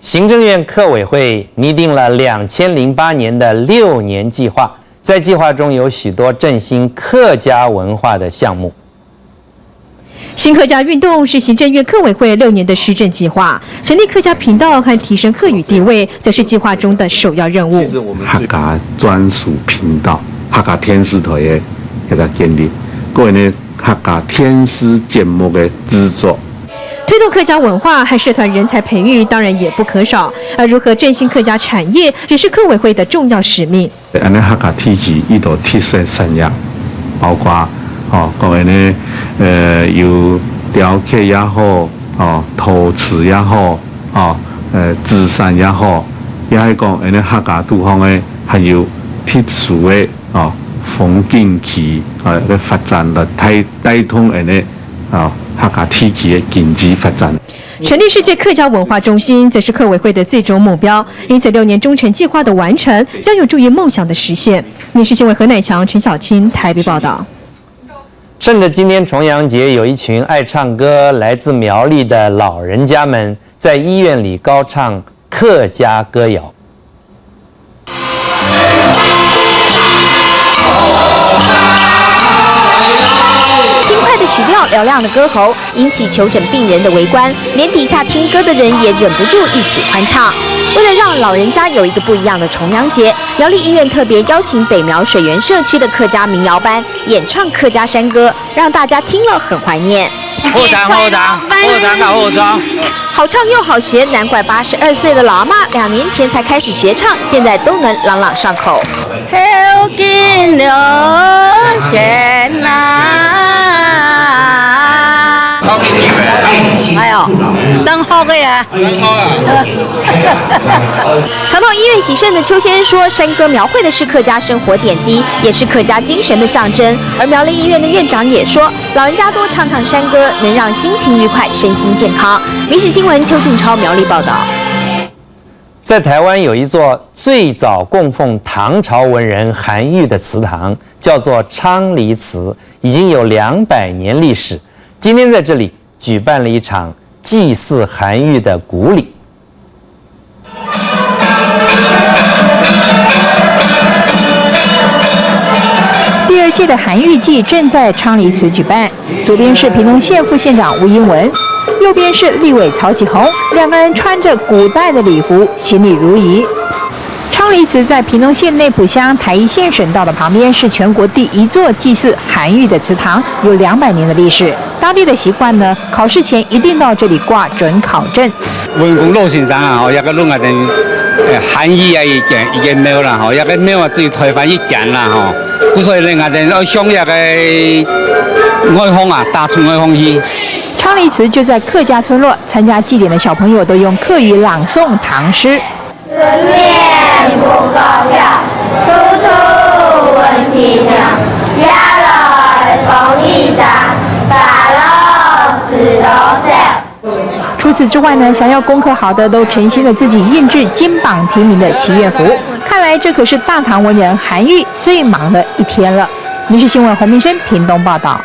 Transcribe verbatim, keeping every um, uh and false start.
行政院客委会擬定了两千零八年的六年计划，在计划中有许多振兴客家文化的项目。新客家运动是行政院客委会六年的施政计划，成立客家频道和提升客语地位，则是计划中的首要任务。客家专属频道，客家电视台个一个建立，个人客家电视节目个制作。推动客家文化和社团人才培育当然也不可少，而如何振兴客家产业也是客委会的重要使命。恁呢客家地區一道特色產業，包括，哦，講恁呢，呃，有雕刻也好，哦，陶瓷也好，哦，呃，紙傘也好，也係講恁呢客家地方个還有特殊个，哦，風景區，哦，个發展來帶，帶動恁呢，哦，客家地區个經濟發展。成立世界客家文化中心，则是客委会的最终目标。因此，六年中程计划的完成，将有助于梦想的实现。民视新闻何乃强、陈小青台北报道。趁着今天重阳节，有一群爱唱歌、来自苗栗的老人家们在医院里高唱客家歌谣。 轻快的曲调、嘹亮的歌喉，引起求诊病人的围观，连底下听歌的人也忍不住一起欢唱。为了让老人家有一个不一样的重阳节，苗栗医院特别邀请北苗水源社区的客家民谣班演唱客家山歌，让大家听了很怀念。好唱，好唱，好唱个好唱。好唱又好学，难怪八十二岁的老阿嬷两年前才开始学唱，现在都能朗朗上口。 後見了山啊。哎喲，真好个啊！常到医院洗肾的邱先生说，山歌描绘的是客家生活点滴，也是客家精神的象征。而苗栗医院的院长也说，老人家多唱唱山歌，能让心情愉快、身心健康。民视新闻邱俊超苗栗报道。 在台湾有一座最早供奉唐朝文人韩愈的祠堂，叫做昌黎祠，已经有两百年历史。今天在这里举办了一场祭祀韩愈的古礼。第二届的韩愈祭正在昌黎祠举办。 左边是屏东县副县长吴英文，右边是立委曹启宏，两个人穿着古代的礼服，行礼如仪。昌黎祠在屏东县内埔乡台一县省道的旁边，是全国第一座祭祀韩愈的祠堂，有两百年的历史。当地的习惯呢，考试前一定到这里挂准考证。 阮講老先生啊，吼，這个論𠊎兜，呃，韓愈啊，一間，一間廟啦，吼，這个廟啊，只有台灣一間啦，吼。故所以呢，𠊎兜愛向這个外方啊，打出外方去。昌黎祠就在客家村落，参加祭典的小朋友都用客语朗诵唐诗。春眠不覺曉，處處聞啼鳥。夜來風雨聲，花落知多少。 除此之外呢，想要功课好的都诚心的自己印制金榜题名的祈愿符。看来这可是大唐文人韩愈最忙的一天了。民视新闻洪明生屏东报道。